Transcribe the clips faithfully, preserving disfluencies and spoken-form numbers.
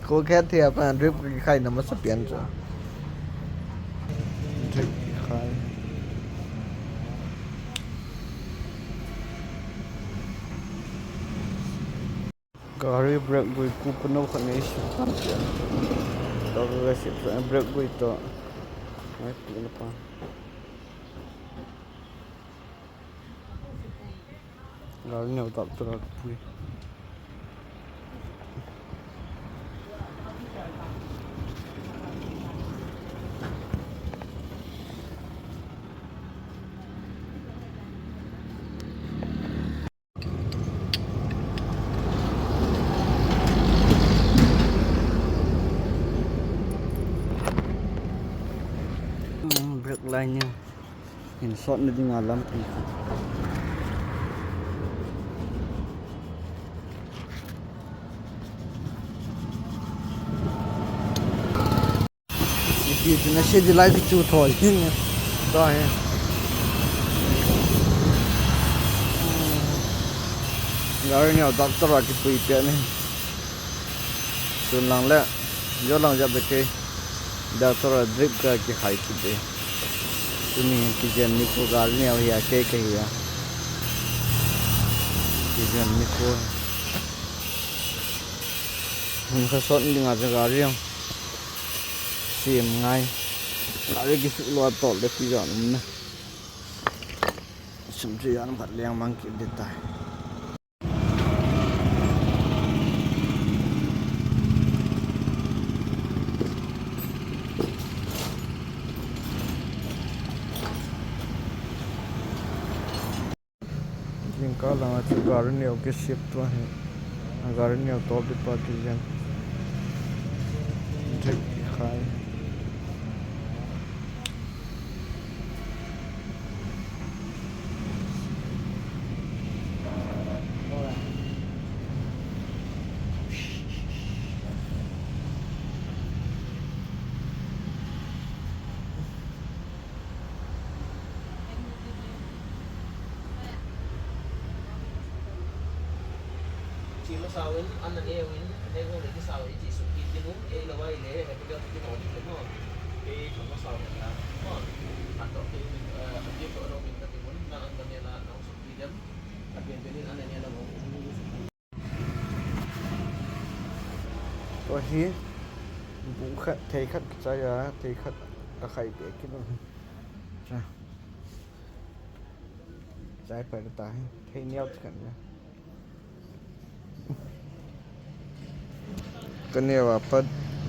Ko khe thei a pa drip kikhai na masa pian chu. Drip kikhai. Gari brake gui ku pano khat nei sip tam pian. To ka sip sa brake gui to. Ai pu na pa. Gari neo tap tara pui. Brake line ni. Hin sot na dinga lampi khat. Ipi chu na se di lai ki chu thoi hin. To he. Gari ni doctor a kipui pe ni. Chun lang le, jo lang jap de kei. Doctor a drip ka kikhai kit de. Tuni kijen nikho gari neo hi a kei ka hi a. Kijen nikho. Hun kha sot ding a gari ang. Sim ngai. Gari kisuk lo a tol de ti jan um na. Sum chu jan phat leng mang kit de tai. Jingkah langa chu gari neo kisip tua hi. Gari neo top di pa kijen. Drip khai. Chi masao in, an na neo in, an neo le kisao in, chi suk kit ding u, ei lo ai le, happy birthday ti no ding le mo. Ei, chi masao in na, mo. An to ke, eh, an ke to no min ka ti mun, na an ka ne na, na suk kit dem. A bien bien in an na ne na mo. Tua hi, bu khat, thei khat kichai a, thei khat ka khai pe kit u. Cha. Chai pai ta hi, thei neo ti khat ja. Ka neo a pat,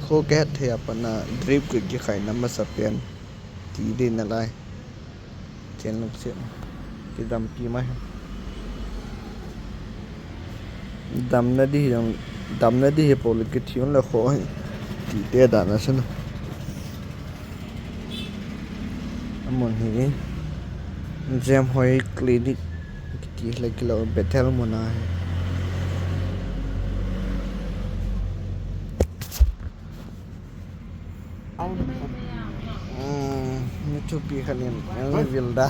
kho ka het thei a pat na drip ka kikhai na masa pen. Ti ding nalai. Chen luk chen. Kidam pi mai. Damna di hi jong, damna di hi pole kithiun la kho hi. Ti te dan a sana. Amun hi. Jem Hoi Clinic. Kiti le kilo Bethel mun a hi. Hmm, ni thupi khat in, ang vil da.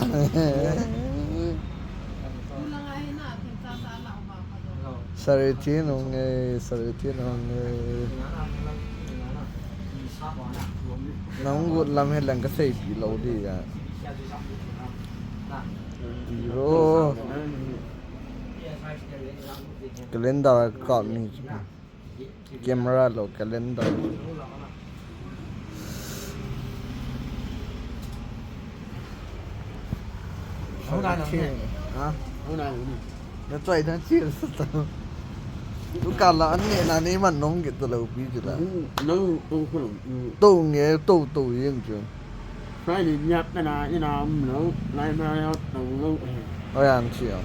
Sari thi nung e, sari thi nung e. Nang gut lam he lang ka sei pi lo di ya. Pi ro. Calendar ka ni. Camera lo calendar. Hau nai lo ne. Ha? Hau nai lo ne. Na choi na chi sa ta. Tu ka la an ne na ne man nong ke to lo pi chu la. Nong to ko lo. To nge to to yeng chu. Sai ni nyap na na ina um lo. Lai ma lo to lo. Oi an chi a.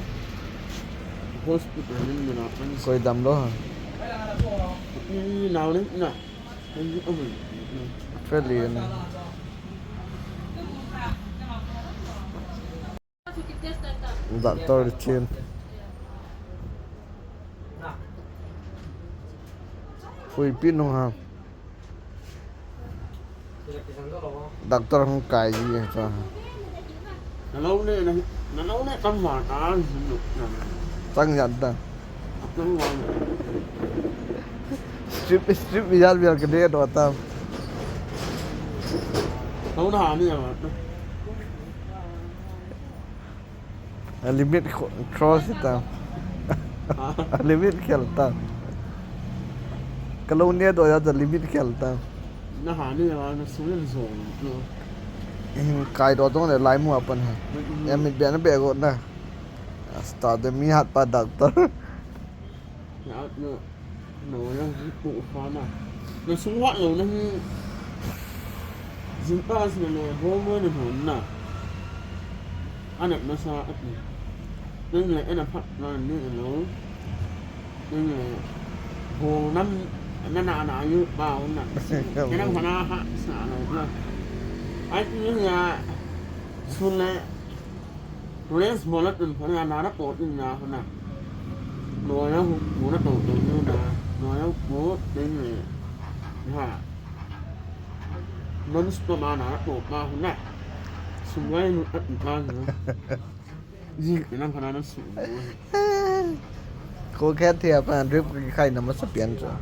Hospital ni na. Koi dam lo ha. Ni na ni na. Fel li na. Doctor Chin. Pui pi nung ha. Doctor hung kai ji ha cha. Na lo ne, na, na lo ne tam ma ta. Tang yan ta. Tam ma. Strip, strip ijat bel kade do tam. Kau na ha ni ya. A limit kho- cross tam. A limit khel tam. Kalau ne do ya, a limit khel tam. Na ha ni ya, na su ni zo. Hin kai do tong le lai mu apan ha. Ya mit be na be go na. Asta de mi hat pa doctor. Ya, no. No, ya, pu fa na. Na su wa lo na hi. Jin pa si na le, ho mo na ho na. Ana na sa at ni. Nang le, ana phat na ni lo. Nang le, ho nam, na na na yu pa ho na. Na na ha na ha sa lo na. Ai ni ya, su le, Rest mo la tun phana na na po tun na phana. No ya hu mo na to to nu na. No ya mo tun ne. Ha. Non stop ma na na po ma hu na. Sum lai nu at ma nu. Ji na phana na su. Ko khe thia pa drip ki khai na ma sa pian cha.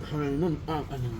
Khai nan a a ni.